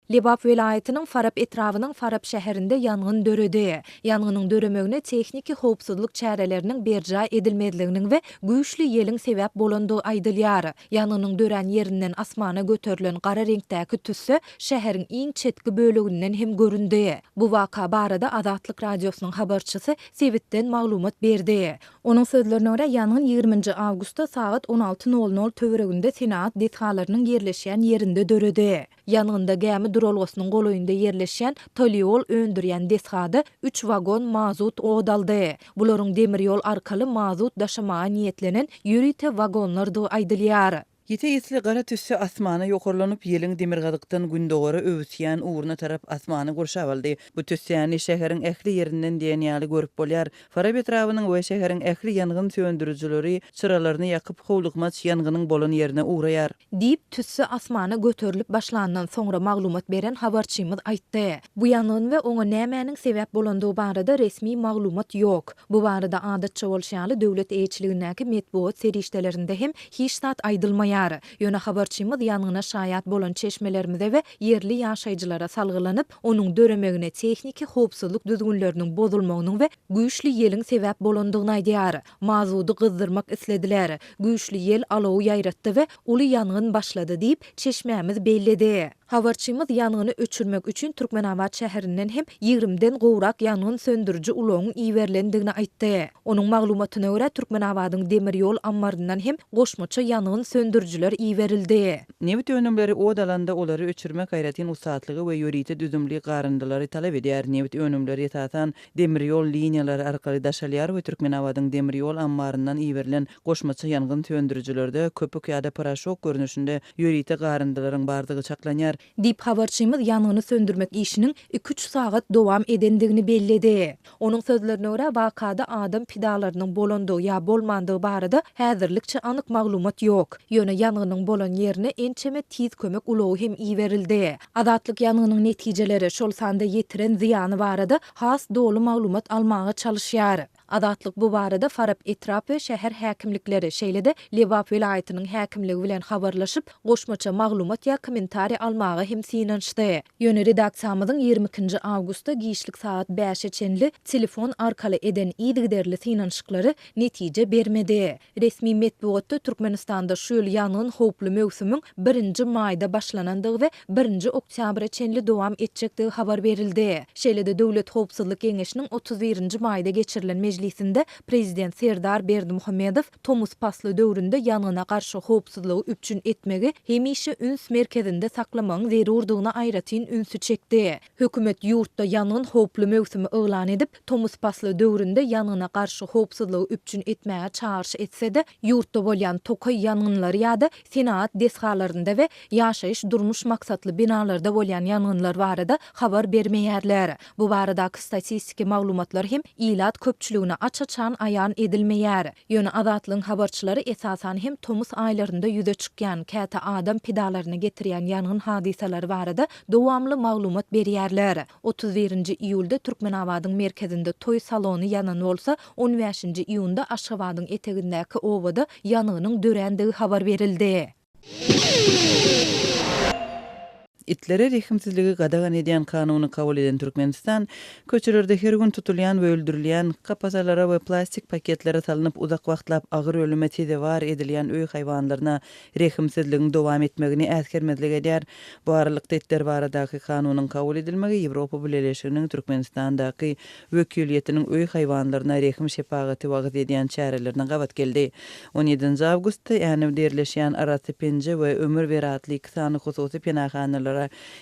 Lebap welaýatynyň Farap etrabynyň Farap şäherinde ýangyn döredi. Ýangynyň döremegine tehniki howpsuzlyk çäreleriniň berjaý edilmezliginiň we güýçli ýeliň sebäp bolandygy aýdylýar. Ýangynyň dörän ýerinden asmana göterilen gara reňkdäki tüsse şäheriň iň çetki böleginden hem göründi. Bu waka barada Azatlyk Radiosynyň habarçysy sebitden maglumat berdi. Onuň sözlerine görä, ýangyn ýigriminji awgustda sagat 16 nol nol töwereginde senagat desgalarynyň ýerleşýän ýerinde döredi. Ýangynda gämi duralgasynyň golaýynda ýerleşýän toliol öndürýän desgada üç wagon mazut ot aldy. Bularyň demir ýol arkaly mazut daşamaga niýetlenen ýörite wagonlardygy aýdylýar. Ýiti ysly gara tüsse asmana ýokarlanyp, ýeliň demirgazykdan gündogara öwüsýän ugruna tarap asmany gurşap aldy. Bu tüssäni şäheriň ähli ýerinden diýen ýaly görüp bolýar. Farap etrabynyň we şäheriň ähli ýangyn söndürijileri çyralaryny ýakyp, howlukmaç ýangynyň bolan ýerine ugraýar. Diýip, tüsse asmana göterilip başlandan soňra maglumat beren habarçymyz aýtdy. Bu ýangyn we oňa nämäniň sebäp bolandygy barada resmi maglumat ýok. Bu barada adatça bolşy ýaly döwlet eýeçiligindäki metbugat serişdelerinde hem hiç zat aýdylmaýar. Ýöne habarçymyz ýangyna şaýat bolan çeşmelerimize we ýerli ýaşaýjylara salgylanyp, onuň döremegine tehniki howpsuzlyk düzgünleriniň bozulmagynyň we güýçli ýeliň sebäp bolandygyny aýdýar. Mazudy gyzdyrmak islediler. Güýçli ýel alowy ýaýratdy we uly ýangyn başlady diýip, çeşmämiz belledi. Habarçymyz ýangyny öçürmek üçin Türkmenabat şäherinden hem ýigrimden gowrak ýangyn söndüriji ulagyň iberilendigini aýtdy. Onuň maglumatyna görä, Türkmenabadyň demir ýol ammaryndan hem goşmaça ýangyn söndürijiler iberildi. Nebit önümleri ot alanda olary öçürmek aýratyn ussatlygy we ýörite düzümli garyndylary talap edýär. Nebit önümleri esasan demir ýol liniýalary arkaly daşalýar we Türkmenabadyň demir ýol ammaryndan iberilen goşmaça ýangyn söndürijilerde köpük ýa-da poroşok görnüşinde ýörite garyndylaryň bardygy çaklanýar. Diýip, habarçymyz ýangyny söndürmek işiniň iki-üç sagat dowam edendigini belledi. Onuň sözlerine görä, wakada adam pidalarynyň bolandygy ýa bolmandygy barada häzirlikçe anyk maglumat ýok. Ýöne ýangynyň bolan ýerine ençeme tiz kömek ulagy hem iberildi. Azatlyk ýangynyň netijeleri, şol sanda ýetiren zyýany barada has doly maglumat almaga çalyşýar. Azatlyk bu barada Farap etrap we şäher häkimlikleri, şeýle-de Lebap welaýatynyň häkimligi bilen habarlaşyp, goşmaça maglumat ýa kommentariý almaga hem synanyşdy. Ýöne redaksiýamyzyň 22 nji awgustda giçlik sagat bäşe çenli telefon arkaly eden yzygiderli synanyşyklary netije bermedi. Resmi metbugatda Türkmenistanda şu ýyl ýangyn howply möwsümiň birinji maýda başlanandygy we birinji oktýabra çenli dowam etjekdigi habar berildi. Şeýle-de Döwlet howpsuzlyk geňeşiniň 31 nji maýda geçirilen mejlisinde Prezident Serdar Berdimuhamedow tomus pasly döwründe ýangyna garşy howpsuzlygy üpjün etmegi hemişe üns merkezinde saklamagyň zerurdygyna aýratyn ünsi çekdi. Hökümet ýurtda ýangyn howply möwsümi yglan edip, tomus pasly döwründe ýangyna garşy howpsuzlygy üpjün etmäge çagyryş etse-de, ýurtda bolýan tokaý ýangynlary ýa-da senagat desgalarynda we ýaşaýyş-durmuş maksatly binalarda bolýan ýangynlar barada habar bermeýärler. Bu baradaky statistiki maglumatlar hem ilat köpçüligine aç-açan aýan edilmeýär. Ýöne Azatlygyň habarçylary esasan hem tomus aýlarynda ýüze çykýan, käte adam pidalaryna getirýän ýangyn hadysalary barada dowamly maglumat berýärler. 31 nji iýulda Türkmenabadyň merkezinde toý salony ýanan bolsa, on bäşinji iýunda Aşgabadyň etegindäki obada ýangynyň dörändigi habar berildi. Itlere rehimsizligi gadagan edýän kanuny kabul eden Türkmenistan, köçelerde her gün tutulýan we öldürilýän, kapasalara we plastik paketlere salnyp uzak wagtlap agyr ölüme sezewar edilýän öý haýwanlaryna rehimsizligiň dowam etmegini äsgermezlik edýär. Bu aralykda itler baradaky kanunyň kabul edilmegi Ýewropa Bileleşiginiň Türkmenistandaky wekiliýetiniň öý haýwanlaryna rehim-şepagaty wagyz edýän çärelerine gabat geldi. On ýedinji awgustda Änewde ýerleşýän Arasy Penje we Ömür ber atly iki sany hususy penahanalara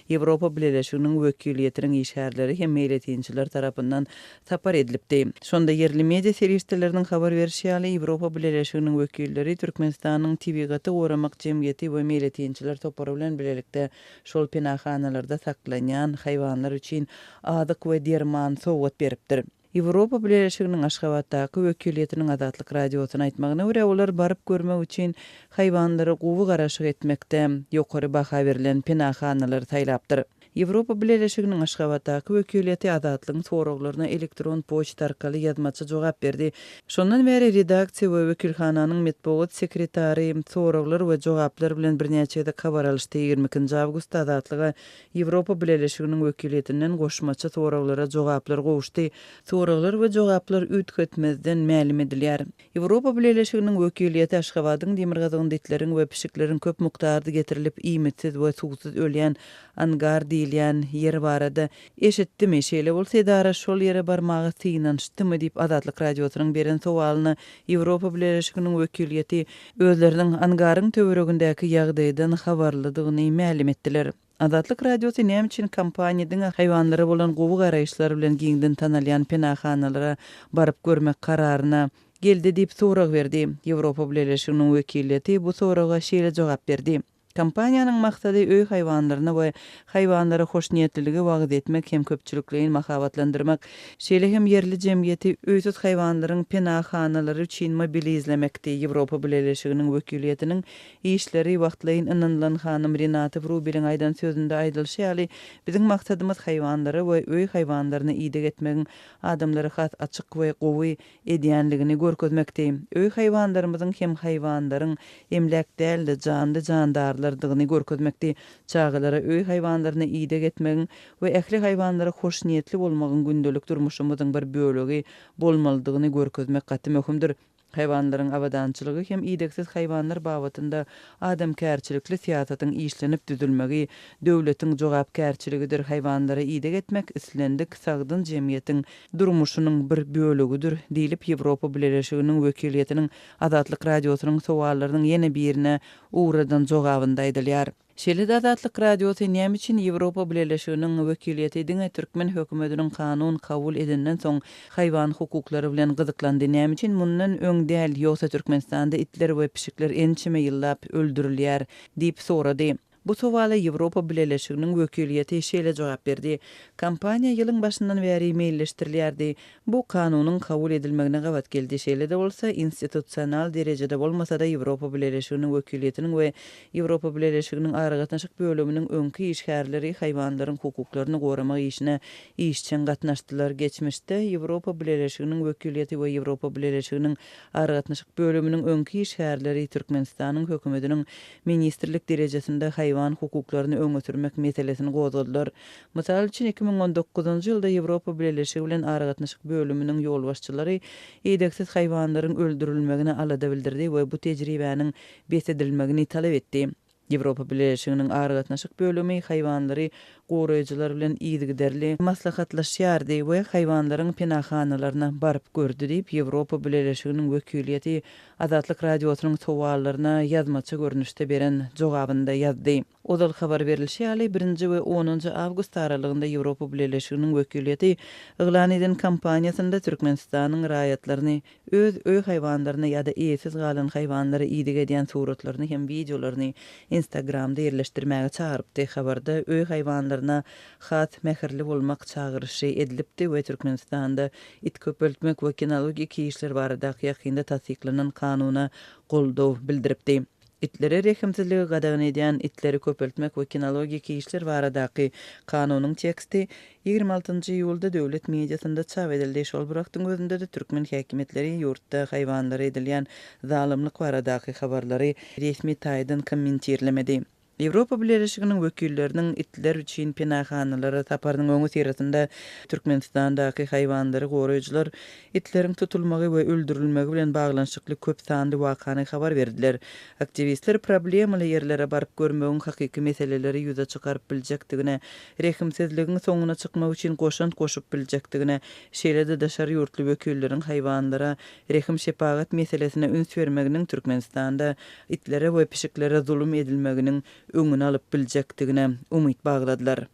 Ýewropa Bileleşiginiň wekiliýetiniň işgärleri hem meýletinçiler tarapyndan sapar edilipdi. Şonda ýerli media serişdeleriniň habar berşi ýaly, Ýewropa Bileleşiginiň wekilleri Türkmenistanyň Tebigaty goramak jemgyýeti we meýletinçiler topary bilen bilelikde şol penahanalarda saklanýan haýwanlar üçin azyk we derman sowgat beripdir. Ýewropa Bileleşiginiň Aşgabatdaky wekiliýetiniň Azatlyk Radiosyna aýtmagyna görä, olar baryp görmek üçin haýwanlara gowy garaşyk etmekde ýokary baha berlen penahanalary saýlapdyr. Ýewropa Bileleşiginiň Aşgabatdaky wekiliýeti Azatlygyň soraglaryna elektron poçta arkaly ýazmaça jogap berdi. Şondan bäri redaksiýa we wekilhananyň metbugat sekretary soraglar we jogaplar bilen birnäçe gezek habar alyşdy. 22 nji awgustda Azatlyga Ýewropa Bileleşiginiň wekiliýetinden goşmaça soraglara jogaplar gowuşdy. Soraglar we jogaplar üýtgetmezden mälim edilýär. Ýewropa Bileleşiginiň wekiliýeti Aşgabadyň demirgazygynda itleriň we pişikleriň köp mukdarda getirilip, iýmitsiz we suwsuz ölýän angar diýilýän ýer barada eşitdimi, şeýle bolsa edara şol ýere barmaga synanyşdymy diýip Azatlyk Radiosynyň beren sowalyna Ýewropa Bileleşiginiň wekiliýeti özleriniň angaryň töweregindäki ýagdaýdan habarlydygyny mälim etdiler. Azatlyk Radiosy näme üçin kompaniýa diňe haýwanlara bolan gowy garaýyşlar bilen giňden tanalýan penahanalara baryp görmek kararyna geldi diýip sorag berdi. Ýewropa Bileleşiginiň wekiliýeti bu soraga şeýle jogap berdi, Kompaniýanyň maksady öý haýwanlaryna we haýwanlara hoşniýetliligi wagyz etmek hem köpçülikleýin mahabatlandyrmak, şeýle hem ýerli jemgyýeti öýsüz haýwanlaryň penahanalary üçin mobilizlemekdi. Ýewropa Bileleşiginiň wekiliýetiniň Işleri wagtlaýyn ynanylan hanym Renate Wrubeliň aýdan sözünde aýdylyşy ýaly, biziň maksadymyz haýwanlara we öý haýwanlaryna ideg etmegiň adamlary has açyk we gowy edýänligini görkezmekdi. Öý haýwanlarymyzyň hem haýwanlaryň emläk däl-de, janly-jandarlardygyny görkezmekdi. Çagalara öý haýwanlaryna ideg etmegiň we ähli haýwanlara hoşniýetli bolmagyň gündelik durmuşymyzyň bir bölegi bolmalydygyny görkezmek gaty möhümdir. Haýwanlaryň abadançylygy hem idegsiz haýwanlar babatynda adamkärçilikli syýasatyň işlenip düzülmegi döwletiň jogapkärçiligidir, haýwanlara ideg etmek islendik sagdyn jemgyýetiň durmuşynyň bir bölegidir diýlip, Ýewropa Bileleşiginiň wekiliýetiniň Azatlyk Radiosynyň sowallarynyň ýene birine ugradan jogabynda aýdylýar. Şeýle-de Azatlyk Radiosy näme üçin Ýewropa Bileleşiginiň wekiliýeti diňe türkmen hökümetiniň kanun kabul edenden soň haýwan hukuklary bilen gyzyklandy, näme üçin mundan öň däl, ýogsa Türkmenistanda itler we pişikler ençeme ýyllap öldürilýär diýip sorady. Bu sowala Ýewropa Bileleşiginiň wekiliýeti şeýle jogap berdi, Kampaniýa ýylyň başyndan bäri meýilleşdirilýärdi. Bu kanunyň kabul edilmegine gabat geldi. Şeýle-de bolsa, institusional derejede bolmasa-da Ýewropa Bileleşiginiň wekiliýetiniň we Ýewropa Bileleşiginiň aragatnaşyk bölüminiň öňki işgärleri haýwanlaryň hukuklaryny goramak işine işjeň gatnaşdylar. Geçmişde Ýewropa Bileleşiginiň wekiliýeti we Ýewropa Bileleşiginiň aragatnaşyk bölüminiň öňki işgärleri Türkmenistanyň hökümetiniň ministrlik derejesinde haýwan hukuklaryny öňe sürmek meselesini gozgadylar. Mysal üçin, 2019-njy ýylda Ýewropa Bileleşigi bilen aragatnaşyk bölüminiň ýolbaşçylary idegsiz haýwanlaryň öldürilmegine alada bildirdi we bu tejribäniň bes edilmegini talap etdi. Ýewropa Bileleşiginiň aragatnaşyk bölümi haýwanlary goraýjylar bilen yzygiderli maslahatlaşýardy we haýwanlaryň penahanalaryna baryp gördi diýip, Ýewropa Bileleşiginiň wekiliýeti Azatlyk Radiosynyň sowallaryna ýazmaça görnüşde beren jogabynda ýazdy. Ozal habar berlişi ýaly, birinji we onunjy awgust aralygynda Ýewropa Bileleşiginiň wekiliýeti yglan eden kampaniýasynda Türkmenistanyň raýatlaryny öz öý haýwanlaryna ýa-da eýesiz galan haýwanlara ideg edýän suratlaryny hem wideolaryny Instagramda ýerleşdirmäge çagyrypdy. Habarda öý haýwanlaryna has mähirli bolmak çagyryşy edilipdi we Türkmenistanda it köpeltmek we kinologik işler baradaky ýakynda tassyklanan kanuna goldaw bildiripdi. Itlere rehimsizligi gadagan edýän itleri köpeltmek we kinologik işler baradaky kanunyň teksti 26 njy iýulda döwlet mediasynda çap edildi. Şol bir wagtyň özünde-de türkmen häkimiýetleri ýurtda haýwanlara edilýän zalymlyk baradaky habarlary resmi taýdan kommentirlemedi. Ýewropa Bileleşiginiň wekilleriniň itler üçin penahanalara saparynyň öňüsyrasynda Türkmenistandaky haýwanlary goraýjylar itleriň tutulmagy we öldürilmegi bilen baglanyşykly köp sanly wakany habar berdiler. Aktiwistler problemaly ýerlere baryp görmegiň hakyky meseleleri ýüze çykaryp biljekdigine, rehimsizligiň soňuna çykmak üçin goşant goşup biljekdigine, şeýle-de daşary ýurtly wekilleriň haýwanlara rehim-şepagat meselesine üns bermeginiň Türkmenistanda itlere we pişiklere zulum edilmeginiň öňüni alyp biljekdigine umyt bagladylar.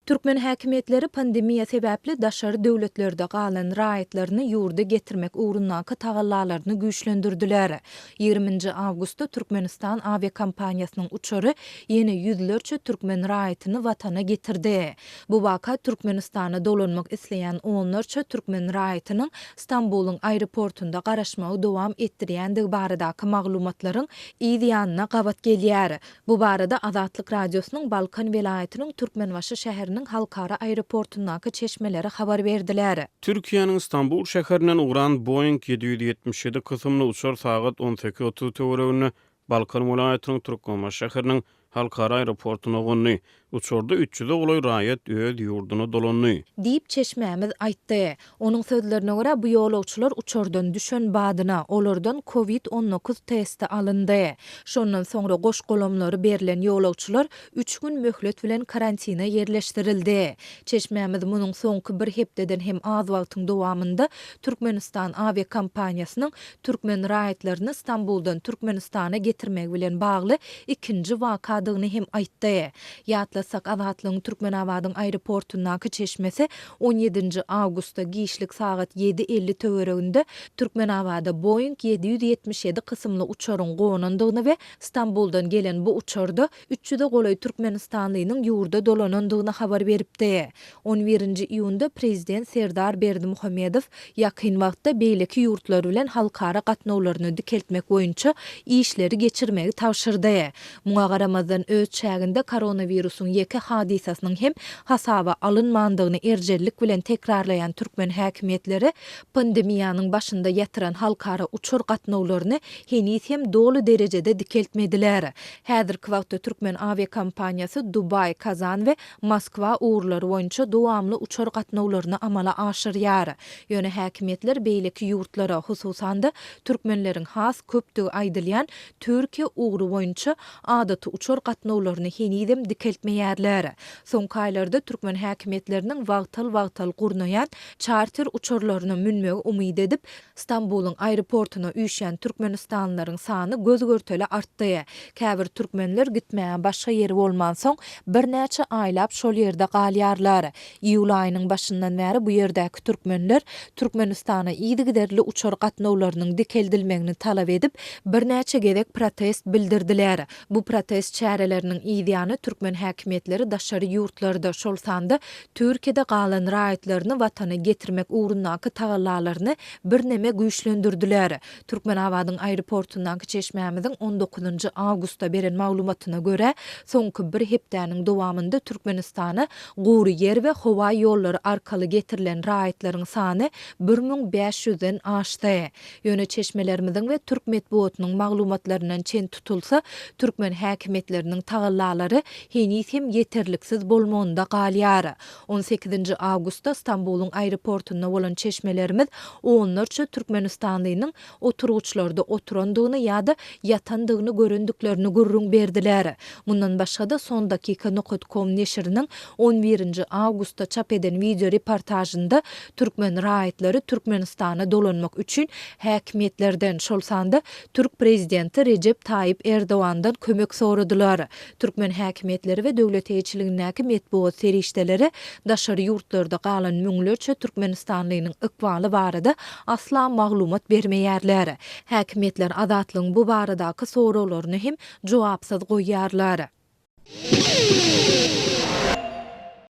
Türkmen häkimiýetleri pandemiýa sebäpli daşary döwletlerde galan raýatlaryny ýurda getirmek ugrundaky tagallalaryny güýçlendirdiler. Ýigriminji awgustda Türkmenistan awiakompaniýasynyň uçary ýene ýüzlerçe türkmen raýatyny watana getirdi. Bu waka Türkmenistana dolanmak isleýän onlarça türkmen raýatynyň Stambulyň aeroportunda garaşmagy dowam etdirýändigi baradaky maglumatlaryň yz ýanyna gabat gelýär. Bu barada Azatlyk Radiosynyň Balkan welaýatynyň Türkmenbaşy şäheriniň halkara aeroportundaky çeşmeleri habar berdiler. Türkiýäniň Stambul şäherinden ugran Boeing 777 kysymly uçar sagat 18.30 töwereginde Balkan welaýatynyň Türkmenbaşy şäheriniň halkara aeroportuna gondy. Uçarda üç ýüze golaý raýat öz ýurduna dolandy. Diýip, çeşmämiz aýtdy. Onuň sözlerine görä, bu ýolagçylar uçardan düşen badyna, olardan Covid 19 testi alyndy. Şondan soňra goş-golamlary berlen ýolagçylar üç gün möhlet bilen karantine ýerleşdirildi. Çeşmämiz munuň soňky bir hepdeden hem az wagtyň dowamynda Türkmenistan awiakompaniýasynyň türkmen raýatlaryny Stambuldan Türkmenistana getirmegi bilen bagly ikinji wakadygyny hem aýtdy. Ýatlatsak, Azatlygyň Türkmenabadyň aeroportundaky çeşmesi on ýedinji awgustda giçlik sagat ýedi 50 töwereginde Türkmenabada Boeing 777 kysymly uçaryň gonandygyny we Stambuldan gelen bu uçarda üç ýüze golaý türkmenistanlynyň ýurda dolanandygyny habar beripdi. On birinji iýunda prezident Serdar Berdimuhamedow ýakyn wagtda beýleki ýurtlar bilen halkara gatnawlaryny dikeltmek boýunça işleri geçirmegi tabşyrdy. Muňa garamazdan, öz çäginde koronawirusyň ýeke hadysasynyň hem hasaba alynmandygyny erjellik bilen tekrarlaýan türkmen häkimiýetleri pandemiýanyň başynda ýatyran halkara uçar gatnawlaryny heniz hem doly derejede dikeltmediler. Häzirki wagtda türkmen awiakompaniýasy Dubaý, Kazan we Moskwa ugurlary boýunça dowamly uçar gatnawlaryny amala aşyrýar. Ýöne häkimiýetler beýleki ýurtlara, hususan-da, türkmenleriň has köpdügi aýdylýan Türkiýe ugry boýunça adaty uçar gatnawlaryny henizem dikeltmeýärler. Soňky aýlarda türkmen häkimiýetleriniň wagtal-wagtal gurnaýan çarter uçarlaryna münmegi umyt edip, Stambulyň aeroportuna üýşýän türkmenistanlylaryň sany göz-görtele artdy. Käbir türkmenler gitmäge başga ýeri bolmansoň, birnäçe aýlap şol ýerde galýarlar. Iýul aýynyň başyndan bäri bu ýerdäki türkmenler Türkmenistana yzygiderli uçar gatnawlarynyň dikeldilmegini talap edip, birnäçe gezek protest bildirdiler. Bu protest çäreleriniň yzýany türkmen häkimiýetleri daşary ýurtlarda, şol sanda Türkiýede galan raýatlaryny watana getirmek ugrundaky tagallalaryny birneme güýçlendirdiler. Türkmenabadyň aeroportundaky çeşmämiziň on dokuzynjy awgustda beren maglumatyna görä, soňky bir hepdäniň dowamynda Türkmenistana gury ýer we howa ýollary arkaly getirilen raýatlaryň sany 1500 den aşdy. Ýöne çeşmelerimiziň we türk metbugatynyň maglumatlaryndan çen tutulsa, türkmen häkimiýetleriniň tagallalary heniz hem ýeterliksiz bolmagynda galýar. On sekizinji awgustda Stambulyň aeroportunda bolan çeşmelerimiz onlarça türkmenistanlynyň oturgyçlarda oturandygyny ýa-da ýatandygyny görendiklerini gürrüň berdiler. Mundan başga-da, Sondakika nokat kom neşiriniň on birinji awgustda çap eden wideo reportažynda türkmen raýatlary Türkmenistana dolanmak üçin häkimiýetlerden, şol sanda türk prezidenti Rejep Taýyp Erdogandan kömek soradylar. Türkmen häkimiýetleri we döwlet eýeçiligindäki metbugat serişdeleri daşary ýurtlarda galan müňlerçe türkmenistanlynyň ykbaly barada asla maglumat bermeýärler. Häkimiýetler Azatlygyň bu baradaky soraglaryny hem jogapsyz goýýarlar.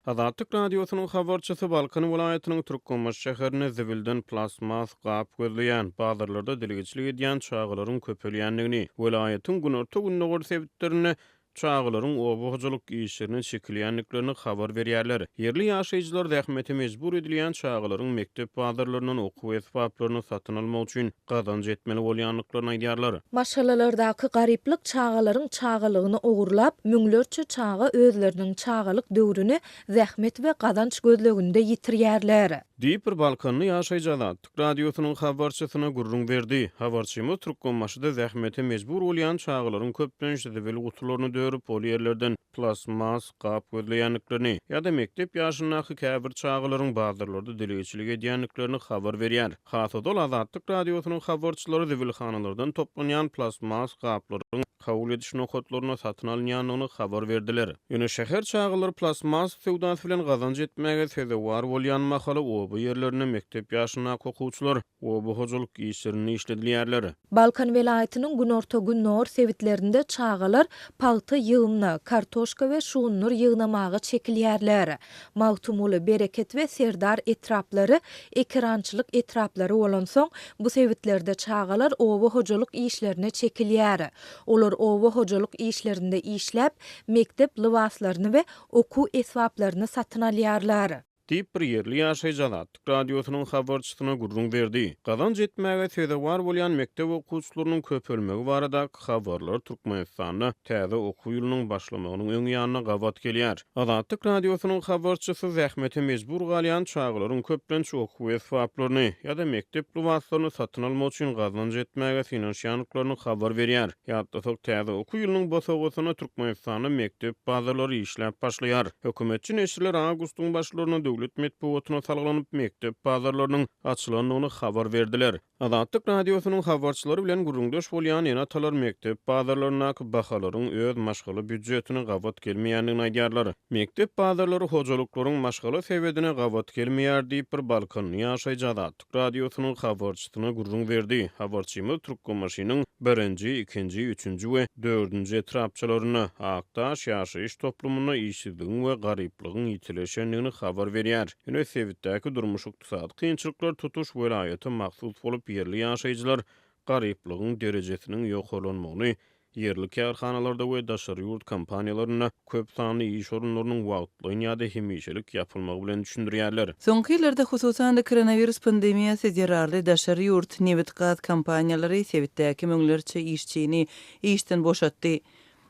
Azatlyk Radiosynyň habarçysy Balkan welaýatynyň Türkmenbaşy şäherinde zibilden plastmas gap gözleýän, bazarlarda dilgiçlik edýän çagalaryň köpelýändigini, welaýatyň günorta-gündogar sebitlerinde çagalaryň oba hojalyk işlerine çekilýändiklerini habar berýärler. Ýerli ýaşaýjylar zähmete mejbur edilýän çagalaryň mekdep bazarlaryndan okuw esbaplaryny satyn almak üçin gazanç etmeli bolýandyklaryny aýdýarlar. Maşgalalardaky garyplyk çagalaryň çagalygyny ogurlap, müňlerçe çaga özleriniň çagalyk döwrüni zähmet we gazanç gözleginde ýitirýärler. Diýip, bir balkanly ýaşaýjy Azatlyk Radiosynyň habarçysyna gürrüň berdi. Habarçymyz Türkmenbaşyda zähmete mejbur bolýan çagalaryň köplenç zibil gutularyny dörüp, ol ýerlerden plastmas gap gözleýändiklerini ýa-da mekdep ýaşyndaky käbir çagalaryň bazarlarda dilegçilik edýändiklerini habar berýär. Has ozal Azatlyk Radiosynyň habarçylary zibilhanalardan toplanýan plastmas gaplaryň kabul ediş nokatlarynda satyn alynýandygyny habar berdiler. Ýöne şäher çagalary plastmas söwdasy bilen gazanç etmäge sezewar bolýan mahaly oba ýerlerinde mekdep ýaşyndaky okuwçylar oba hojalyk işlerinde işledilýärler. Balkan welaýatynyň günorta-gündogar sebitlerinde çagalar pagta ýygymyna, kartoşka we şugundyr ýygnamaga çekilýärler. Magtymguly, Bereket we Serdar etraplary ekerançylyk etraplary bolansoň, bu sebitlerde çagalar oba hojalyk işlerine çekilýär. Olar oba hojalyk işlerinde işläp, mekdep lybaslaryny we okuw esbaplaryny satyn alýarlar. Diýip, bir ýerli ýaşaýjy Azatlyk Radiosynyň habarçysyna gürrüň berdi. Gazanç etmäge sezewar bolýan mekdep okuwçylarynyň köpelmegi baradaky habarlar Türkmenistanda täze okuw ýylynyň başlamagynyň öň ýanyna gabat gelýär. Azatlyk Radiosynyň habarçysy zähmete mejbur galýan çagalaryň köplenç okuw esbaplaryny ýa-da mekdep lybaslaryny satyn almak üçin gazanç etmäge synanyşýandyklaryny habar berýär. Ýatlasak, täze okuw ýylynyň bosagasynda Türkmenistanda mekdep bazarlary işläp başlaýar. Hökümetçi neşirler awgustyň başlarynda döwlet metbugatyna salgylanyp, mekdep bazarlarynyň açylandygyny habar berdiler. Azatlyk Radiosynyň habarçylary bilen gürrüňdeş bolýan ene-atalar mekdep bazarlaryndaky bahalaryň öz maşgala býudjetine gabat gelmeýändigini aýdýarlar. Mekdep bazarlary hojalyklaryň maşgala sebedine gabat gelmeýär diýip, bir balkanly ýaşaýjy Azatlyk Radiosynyň habarçysyna gürrüň berdi. Habarçymyz Türkmenbaşynyň birinji, ikinji, üçünji we dördünji etrapçalarynda, Akdaş ýaşaýyş toplumynda işsizligiň we garyplygyň ýitileşendigini habar berýär. Ýöne sebitdäki durmuş-ykdysady kynçylyklar tutuş welaýata mahsus bolup, ýerli ýaşaýjylar garyplygyň derejesiniň ýokarlanmagyny ýerli kärhanalarda we daşary ýurt kompaniýalarynda köp sanly iş orunlarynyň wagtlaýyn ýa-da hemişelik ýapylmagy bilen düşündirýärler. Soňky ýyllarda, hususan-da, koronawirus pandemiýasy zerarly daşary ýurt nebit-gaz kompaniýalary sebitdäki müňlerçe işçini işden boşatdy.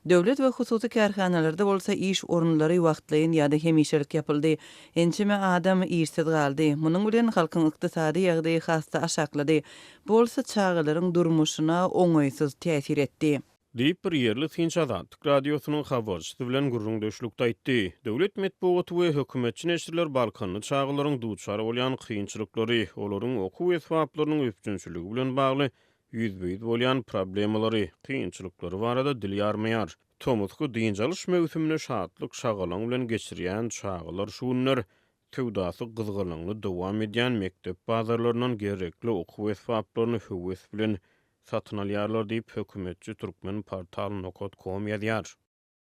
Döwlet we hususy kärhanalarda bolsa iş orunlary wagtlaýyn ýa-da hemişelik ýapyldy. Ençeme adam işsiz galdy. Munuň bilen halkyň ykdysady ýagdaýy has-da aşaklady. Bu bolsa çagalaryň durmuşyna oňaýsyz täsir etdi. Diýip, bir ýerli synçy Azatlyk Radiosynyň habarçysy bilen gürrüňdeşlikde aýtdy. Döwlet metbugaty we hökümetçi neşirler balkanly çagalaryň duçar bolýan kynçylyklary, olaryň okuw esbaplarynyň üpjünçiligi bilen bagly ýüzbe-ýüz bolýan problemalary, kynçylyklary barada dil ýarmaýar. Tomusky dynç alyş möwsümini şatlyk-şagalaň bilen geçirýän çagalar şu günler söwdasy gyzgalaňly dowam edýän mekdep bazarlaryndan gerekli okuw esbaplaryny höwes bilen satyn alýarlar diýip, hökümetçi Turkmenportal. Com ýazýar.